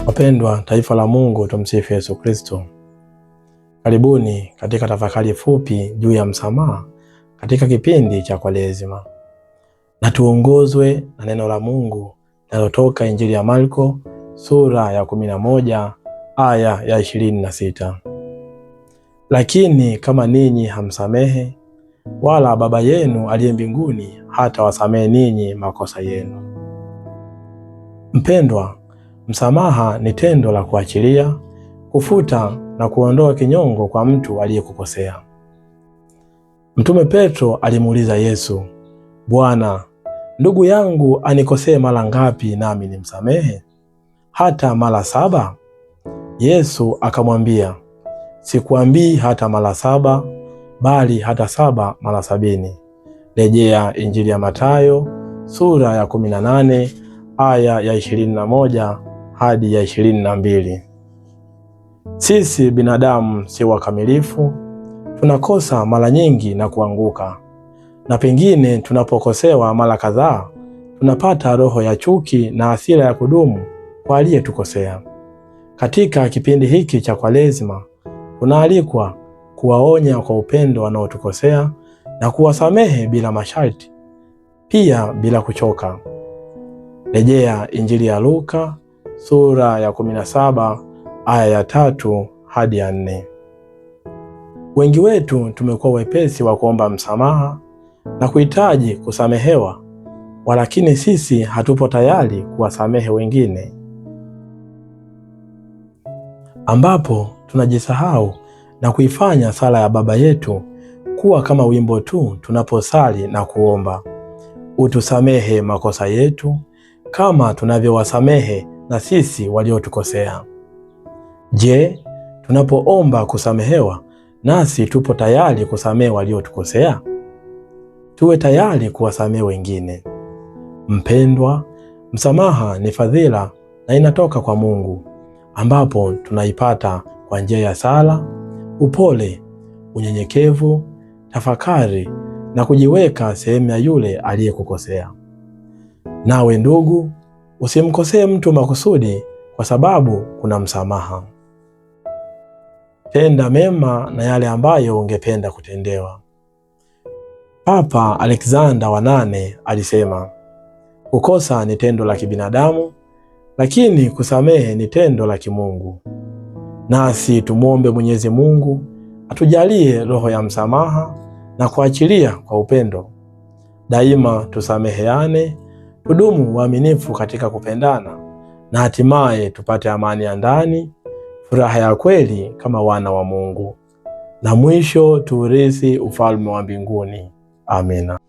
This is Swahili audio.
Wapendwa taifa la Mungu, tumsifu Yesu Kristo. Karibuni katika tafakari fupi juu ya msamaha katika kipindi cha Kwaresima, na tuongozwe na neno la Mungu linalotoka Injili ya Marko sura ya 11 aya ya 26: lakini kama ninyi hamsamehe, wala Baba yenu aliye mbinguni hata wasamehe ninyi makosa yenu. Mpendwa, msamaha ni tendo la kuachilia, kufuta na kuondoa kinyongo kwa mtu aliyekukosea. Mtume Petro alimuuliza Yesu, Bwana, ndugu yangu anikosee mara ngapi nami nimsamehe? Hata mara saba? Yesu akamwambia, sikuambii hata mara saba, bali hata saba mara 70. Rejea Injili ya Mathayo sura ya 18 aya ya 21 hadi ya 22. Sisi binadamu si wakamilifu, tunakosa mara nyingi na kuanguka, na pengine tunapokosewa mara kadhaa tunapata roho ya chuki na hasira ya kudumu kwa aliyetukosea. Katika kipindi hiki cha Kwaresima tunaalikwa kuwaonya kwa upendo wanaotukosea na kuwasamehe bila masharti, pia bila kuchoka. Rejea Injili ya Luka sura ya 17 aya ya 3 hadi ya 4. Wengi wetu tumekuwa wepesi wa kuomba msamaha na kuhitaji kusamehewa, walakini sisi hatupo tayari kuwasamehe wengine, ambapo tunajisahau na kuifanya sala ya Baba yetu kuwa kama wimbo tu tunaposali na kuomba, utusamehe makosa yetu kama tunavyowasamehe na sisi waliotukosea. Je, tunapoomba kusamehewa nasi tupo tayari kusamehe waliotukosea? Tuwe tayari kuwasamehe wengine. Mpendwa, msamaha ni fadhila na inatoka kwa Mungu, ambapo tunaipata kwa njia ya sala, upole, unyenyekevu, tafakari na kujiweka sehemu ya yule aliyekukosea. Nawe ndugu, usimkosee mtu makusudi, kwa sababu kuna msamaha. Tenda mema na yale ambayo ungependa kutendewa. Papa Alexander wa nane alisema, kukosa ni tendo la kibinadamu, lakini kusamehe ni tendo la kimungu. Nasi tumwombe Mwenyezi Mungu atujalie roho ya msamaha na kuachilia kwa upendo. Daima tusameheane, tudumu waaminifu katika kupendana, na hatimaye tupate amani ya ndani, furaha ya kweli kama wana wa Mungu, na mwisho tuurithi ufalme wa mbinguni. Amina.